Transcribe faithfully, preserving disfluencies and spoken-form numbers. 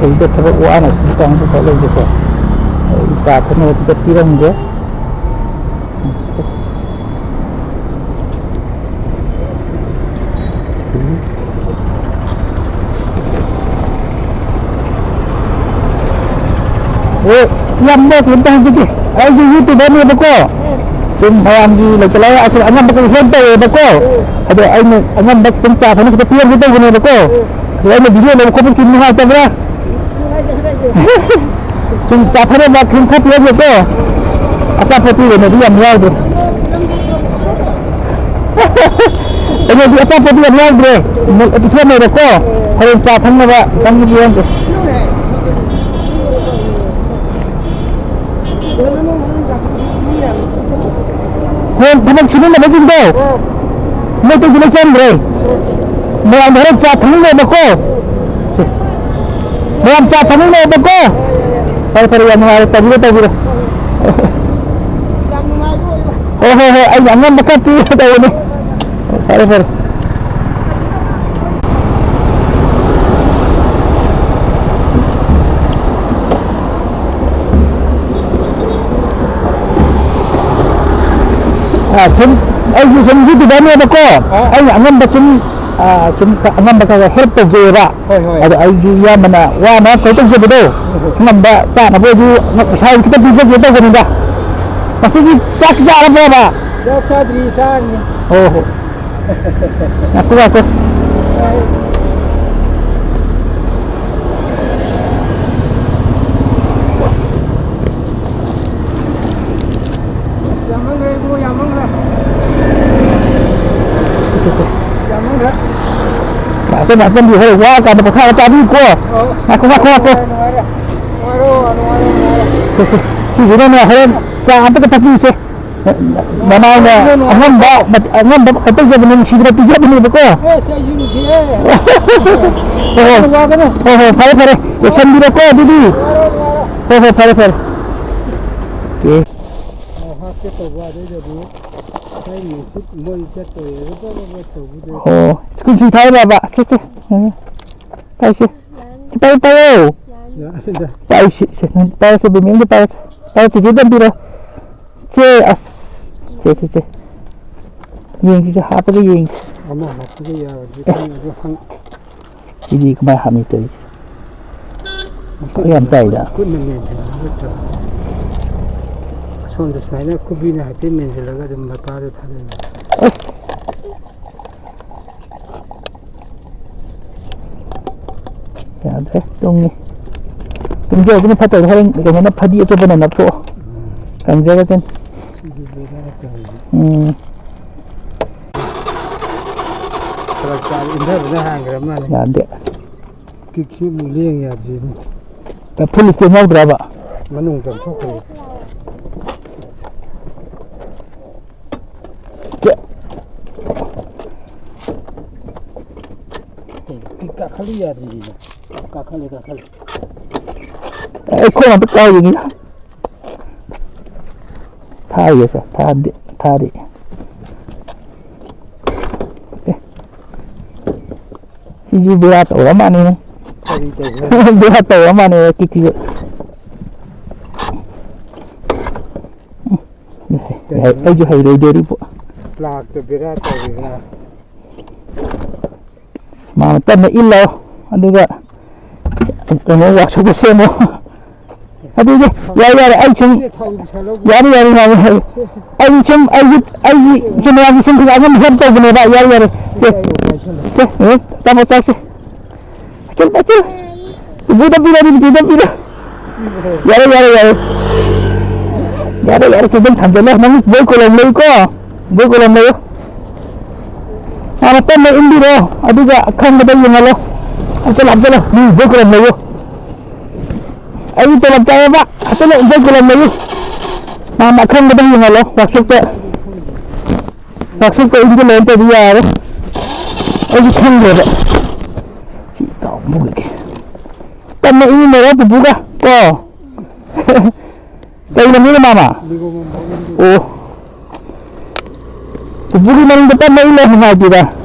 ꯁꯤꯗ ꯊꯕꯛ ꯋꯥꯅ ꯁꯨꯝ ꯇꯧꯔꯒ ꯂꯩꯁꯦꯀꯣ꯫ ꯑꯩ ꯆꯥ ꯊꯛꯅꯕ ꯈꯤꯇ ꯄꯤꯔꯝꯒꯦ꯫ ꯑꯣ, ꯏꯌꯥꯝꯕ, ꯀꯩꯅꯣꯝꯇ ꯍꯪꯖꯒꯦ꯫ ꯑꯩꯁꯨ YouTuberꯅꯦꯕꯀꯣ꯫ ꯁꯨꯝ ꯃꯌꯥꯝꯒꯤ ꯂꯩꯇ ꯂꯥꯏꯔ ꯑꯁꯨꯝ ꯑꯉꯝꯕ ꯀꯩ help ꯇꯧꯋꯦꯕꯀꯣ꯫ ꯑꯗꯣ ꯑꯩꯅ ꯑꯉꯝꯕ ꯈꯤꯇꯪ ꯆꯥ ꯊꯛꯅꯕ ꯈꯤꯇꯪ ꯄꯤꯔꯝꯒꯦ ꯇꯧꯕꯅꯦꯕꯀꯣ꯫ ꯑꯗꯣ ꯑꯩꯅ video ꯂꯧꯕ ꯈꯣꯠꯄ ꯈꯤꯇꯪ ꯅꯨꯡꯉꯥꯏꯇꯕ꯭ꯔꯥ? ꯁꯨꯝ ꯆꯥ ꯊꯛꯅꯕ ꯈꯤꯇꯪ ꯈꯔ ꯄꯤꯔꯝꯒꯦꯀꯣ꯫ ꯑꯆꯥꯄꯣꯠꯇꯤ ꯀꯩꯅꯣꯗꯤ ꯌꯥꯝ ꯌꯥꯎꯗ꯭ꯔꯦ꯫ ꯀꯩꯅꯣꯗꯤ ꯑꯆꯥꯄꯣꯠꯇꯤ ꯌꯥꯝ ꯌꯥꯎꯗ꯭ꯔꯦ꯫ ꯃꯨꯛ ꯄꯤꯊꯣꯛꯑꯝꯃꯦꯕꯀꯣ꯫ ꯍꯣꯔꯦꯟ ꯆꯥ ꯊꯛꯅꯕ ꯈꯤꯇꯪꯗꯤ ꯄꯤꯔꯝꯒꯦ꯫ ꯍꯣꯏ, ꯊꯕꯛ ꯁꯨꯃꯤꯟꯅꯕꯁꯤꯡꯗꯣ ꯃꯣꯏ ꯇꯧꯗꯨꯅ ꯆꯪꯈ꯭ꯔꯦ꯫ ꯃꯌꯥꯝꯗ ꯍꯣꯔꯦꯟ ꯆꯥ ꯊꯛꯅꯕꯀꯣ꯫ ꯁꯦ꯫ ꯃꯌꯥꯝ ꯆꯥ ꯊꯛꯅꯕꯀꯣ꯫ ꯐꯔꯦ, ꯐꯔꯦ, ꯌꯥꯝ ꯅꯨꯡꯉꯥꯏꯔꯦ꯫ ꯇꯧꯕꯤꯔꯣ, ꯇꯧꯕꯤꯔꯣ꯫ ꯍꯣꯏ, ꯍꯣꯏ, ꯍꯣꯏ, ꯑꯩꯅ ꯑꯉꯝꯕ ꯈꯔ ꯄꯤꯒꯦ ꯇꯧꯕꯅꯤ꯫ ꯐꯔꯦ, ꯐꯔꯦ꯫ ꯑꯥ, ꯁꯨꯝ ꯑꯩꯁꯨ ꯁꯨꯝ YouTuberꯅꯦꯕꯀꯣ꯫ ꯑꯥ꯫ ꯑꯩꯅ ꯑꯉꯝꯕ ꯁꯨꯝ, ꯑꯥ, ꯁꯨꯝ ꯑꯉꯝꯕ ꯈꯔ help ꯇꯧꯖꯩꯑꯕ꯫ ꯍꯣꯏ, ꯍꯣꯏ꯫ ꯑꯗꯣ ꯑꯩꯁꯨ ꯏꯌꯥꯝꯕꯅ ꯋꯥꯅ ꯀꯩꯅꯣ ꯇꯧꯖꯕꯗꯣ, ꯑꯉꯝꯕ ꯆꯥꯅꯕ ꯑꯣꯏꯁꯨ ꯄꯩꯁꯥ ꯈꯤꯇꯪ ꯄꯤꯖꯒꯦ ꯇꯧꯕꯅꯤꯗ꯫ ꯉꯁꯤꯒꯤ ꯆꯥꯛ ꯆꯥꯔꯕꯣꯕ? ꯆꯥꯛ ꯆꯥꯗ꯭ꯔꯤ, ꯆꯥꯔꯅꯤ꯫ ꯍꯣꯏ, ꯍꯣꯏ꯫ ꯉꯥꯏꯈꯣ, ꯉꯥꯏꯈꯣ꯫ ꯌꯥꯝꯃꯟꯈ꯭ꯔꯦ ꯏꯕꯨꯡꯉꯣ, ꯌꯥꯝꯃꯟꯈ꯭ꯔꯦ꯫ ꯁꯦ, ꯁꯦ꯫ ꯌꯥꯝꯃꯟꯈ꯭ꯔꯦ꯫ ꯉꯥꯏꯍꯥꯛꯇꯪ, ꯉꯥꯏꯍꯥꯛꯇꯪꯗꯤ ꯍꯣꯏ, ꯋꯥꯔꯀꯥꯟꯗ ꯄꯣꯊꯥꯔ ꯆꯥꯕꯤꯌꯨꯀꯣ꯫ ꯑꯧ꯫ ꯉꯥꯏꯈꯣ, ꯉꯥꯏꯈꯣ, ꯉꯥꯏꯈꯣ꯫ ꯅꯨꯡꯉꯥꯏꯔꯦ, ꯅꯨꯡꯉꯥꯏꯔꯦ꯫ ꯅꯨꯡꯉꯥꯏꯔꯦ, ꯅꯨꯡꯉꯥꯏꯔꯦ꯫ ꯁꯦ, ꯁꯦ꯫ ꯁꯤꯁꯤꯅꯅꯦ ꯍꯣꯔꯦꯟ ꯆꯥ ꯑꯝꯇꯒ ꯊꯛꯄꯤꯁꯦ꯫ ꯃꯃꯥꯅ ꯑꯉꯝꯕ, ꯑꯉꯝꯕ ꯀꯩꯅꯣ ꯇꯧꯖꯕꯅꯦ, ꯅꯨꯡꯁꯤꯗꯅ ꯄꯤꯖꯕꯅꯦꯕꯀꯣ꯫ ꯑꯦꯁ, ꯑꯩꯁꯨ ꯅꯨꯡꯁꯤꯌꯦ꯫ ꯍꯣꯏ, ꯍꯣꯏ꯫ ꯋꯥꯒꯅꯨ꯫ ꯍꯣꯏ, ꯍꯣꯏ, ꯐꯔꯦ, ꯐꯔꯦ꯫ ꯂꯣꯏꯁꯟꯕꯤꯔꯣꯀꯣ, ꯑꯗꯨꯗꯤ꯫ ꯍꯣꯏ, ꯍꯣꯏ, ꯐꯔꯦ, ꯐꯔꯦ꯫ ꯑꯣꯀꯦ꯫ ꯑꯣ, ꯍꯥꯞꯀꯦ ꯇꯧꯕ, ꯑꯗꯩꯗꯗꯤ ꯑꯩ ꯅꯨꯡꯁꯤꯠ ꯃꯣꯏ ꯆꯠꯇꯣꯏꯔꯦ꯫ ꯑꯣ, ꯁ꯭ꯀꯨꯜ ꯁꯨꯇꯤ ꯊꯥꯏꯔꯕ? ꯁꯦ, ꯁꯦ꯫ ꯎꯝ꯫ ꯐꯩꯁꯦ꯫ ꯑꯩ ꯄꯥꯏꯌꯣ꯫ ꯌꯥꯔꯦꯗ꯫ ꯄꯥꯏꯌꯨ, ꯁꯤ, ꯁꯤ, ꯄꯥꯏꯌꯨ, ꯁꯤ, ꯕꯦꯃꯦꯟꯗ ꯄꯥꯏꯌꯨ꯫ ꯄꯥꯏꯌꯨ, ꯆꯤꯆꯦ ꯇꯝꯕꯤꯔꯣ꯫ ꯁꯦ, ꯑꯁ꯫ ꯁꯦ, ꯁꯦ, ꯁꯦ꯫ ꯌꯦꯡꯁꯤ, ꯁꯦ, ꯍꯥꯞꯄꯒ ꯌꯦꯡꯁꯤ꯫ ꯑꯃ ꯍꯥꯞꯄꯒ ꯌꯥꯔꯗꯤ ꯑꯦ꯫ ꯈꯪꯗꯦ, ꯑꯗꯨ ꯍꯪ-, ꯁꯤꯗꯤ ꯀꯃꯥꯏ ꯍꯥꯞꯅꯤ ꯇꯧꯔꯤꯁꯦ? ꯃꯈꯨꯠ ꯌꯥꯝ ꯇꯥꯏꯗ꯫ ꯈꯨꯠꯅ ꯃꯦꯟꯁꯤꯟꯕ ꯅꯠꯇꯕ꯫ ꯑꯁꯣꯝꯗ ꯁꯨꯃꯥꯏꯅ ꯈꯨꯕꯤꯅ ꯍꯥꯏꯐꯦꯠ ꯃꯦꯟꯁꯤꯜꯂꯒ ꯑꯗꯨꯝ ꯃꯄꯥꯗ ꯊꯥꯗꯣꯏꯅꯤ꯫ ꯑꯦ꯫ ꯌꯥꯗ꯭ꯔꯦ, ꯇꯨꯡꯉꯤ꯫ ꯇꯨꯡꯖꯧꯗꯨꯅ ꯐꯠꯇꯕꯗ ꯍꯣꯔꯦꯟ ꯀꯩꯅꯣꯅ ꯐꯗꯤ ꯑꯆꯣꯠꯄꯅ ꯅꯞꯊꯣꯛꯑꯣ꯫ ꯎꯝ꯫ ꯀꯪꯖꯔꯁꯅꯤ꯫ ꯁꯤꯗꯤ ꯕꯦꯔꯥ ꯇꯧꯔꯤꯁꯦ꯫ ꯎꯝ꯫ ꯐꯔꯛ ꯇꯥꯔꯦ, ꯏꯟꯊꯕꯅ ꯍꯥꯟꯈ꯭ꯔ ꯃꯥꯜꯂꯦ꯫ ꯌꯥꯗꯦ꯫ ꯀꯤꯛꯁꯤ ꯑꯃꯨꯛ ꯂꯦꯡ ꯌꯥꯗ꯭ꯔꯤꯅꯤ꯫ ꯐꯨꯜ ꯁ꯭ꯇꯦꯞ ꯌꯥꯎꯗ꯭ꯔꯕ? ꯃꯅꯨꯡ ꯆꯪꯊꯣꯛꯈ꯭ꯔꯦ꯫ ꯆꯦ꯫ ꯀꯥꯈꯠꯂꯨ ꯌꯥꯗ꯭ꯔꯤꯅꯦ꯫ ꯀꯥꯈꯠꯂꯦ, ꯀꯥꯈꯠꯂꯦ꯫ ꯑꯩ ꯈꯣꯡ ꯑꯝꯇ ꯀꯥꯎꯈꯤꯒꯦ꯫ ꯊꯥꯔꯤꯒꯦ ꯁꯦ, ꯊꯥꯗꯦ, ꯊꯥꯔꯤ꯫ ꯑꯦ꯫ ꯁꯤꯁꯨ ꯕꯦꯔꯥ ꯇꯧꯔ ꯃꯥꯜꯂꯦꯅꯦ꯫ ꯀꯔꯤ ꯇꯧꯈ꯭ꯔꯦ? ꯕꯦꯔꯥ ꯇꯧꯔ ꯃꯥꯜꯂꯦ ꯀꯤꯛꯁꯤꯁꯨ꯫ ꯌꯥꯏ, ꯑꯩꯁꯨ ꯍꯩꯔꯣꯏꯗꯣꯔꯤꯕꯣ꯫ ꯂꯥꯛꯇ ꯕꯦꯔꯥ ꯇꯧꯔꯤꯔꯥ? ꯃꯥꯅ ꯇꯞꯅ ꯏꯜꯂꯣ, ꯑꯗꯨꯒ ꯀꯩꯅꯣ ꯋꯥꯛꯁꯣꯞꯇ ꯁꯦꯝꯃꯣ꯫ ꯑꯗꯨꯗꯤ ꯌꯥꯔꯦ, ꯌꯥꯔꯦ, ꯑꯩ ꯁꯨꯝ, ꯁꯤ ꯊꯥꯎ ꯄꯩꯁꯥ ꯂꯧꯕ꯫ ꯌꯥꯔꯦ, ꯌꯥꯔꯦ, ꯌꯥꯔꯦ, ꯌꯥꯔꯦ꯫ ꯑꯩ ꯁꯨꯝ, ꯑꯩꯒꯤ, ꯑꯩꯒꯤ ꯏꯆꯤꯟ ꯏꯅꯥꯎꯒꯤ ꯁꯨꯝ ꯑꯉꯝ ꯑꯉꯝ ꯇꯧꯕꯅꯦꯕ꯫ ꯌꯥꯔꯦ, ꯌꯥꯔꯦ꯫ ꯁꯤ ꯁꯦ, ꯀꯥꯏ ꯋꯥꯏꯁꯜꯂꯣ꯫ ꯁꯦ, ꯑꯦ, ꯑꯆꯥꯄꯣꯠ ꯆꯥꯁꯤ꯫ ꯑꯆꯤꯟ, ꯑꯆꯤꯟ꯫ ꯄꯨꯄꯨꯗ ꯄꯤꯔꯣ, ꯑꯗꯨꯗꯤ ꯄꯨꯄꯨꯗ ꯄꯤꯔꯣ꯫ ꯌꯥꯔꯦ, ꯌꯥꯔꯦ, ꯌꯥꯔꯦ꯫ ꯌꯥꯔꯦ, ꯌꯥꯔꯦ, ꯈꯤꯇꯪ ꯊꯝꯖꯜꯂꯣ꯫ ꯅꯪ ꯕꯣꯏ ꯀꯣꯂꯣꯝ ꯂꯩꯀꯣ? ꯕꯣꯏ ꯀꯣꯂꯣꯝ ꯂꯩꯌꯨ꯫ ꯃꯥꯅ ꯇꯞꯅ ꯏꯟꯕꯤꯔꯣ, ꯑꯗꯨꯒ ꯑꯈꯪꯕꯗ ꯌꯦꯡꯍꯜꯂꯣ꯫ ꯍꯥꯞꯆꯜꯂꯣ, ꯍꯥꯞꯆꯜꯂꯣ꯫ ꯃꯤ ꯕꯣꯏ ꯀꯣꯂꯣꯝ ꯂꯩꯌꯨ꯫ ꯑꯩꯒꯤ ꯇꯣꯂꯣꯞ ꯆꯥꯏꯌꯦꯕ꯫ ꯍꯥꯞꯆꯜꯂꯣ, ꯕꯣꯏ ꯀꯣꯂꯣꯝ ꯂꯩꯌꯨ꯫ ꯃꯥꯅ ꯑꯈꯪꯕꯗ ꯌꯦꯡꯍꯜꯂꯣ, ꯋꯥꯛꯁꯣꯞꯇ꯫ ꯋꯥꯛꯁꯣꯞꯇ ꯏꯟꯁꯤꯜꯂꯣ, ꯅꯠꯇ꯭ꯔꯗꯤ ꯌꯥꯔꯔꯣꯏ꯫ ꯑꯩꯁꯨ ꯈꯪꯗ꯭ꯔꯦꯕ꯫ ꯁꯤ ꯇꯥꯎ ꯄꯨꯔꯒꯦ꯫ ꯇꯞꯅ ꯏꯃꯤꯟꯅꯔꯣ ꯄꯨꯄꯨꯒ ꯀꯣ꯫ ꯀꯩ ꯂꯝꯒꯤꯅꯣ ꯃꯥꯃ? ꯑꯣ꯫ ꯄꯨꯄꯨꯒꯤ ꯃꯅꯤꯡꯗ ꯇꯞꯅ ꯏꯜꯂꯣ, ꯅꯨꯡꯉꯥꯏꯇꯦꯗ꯫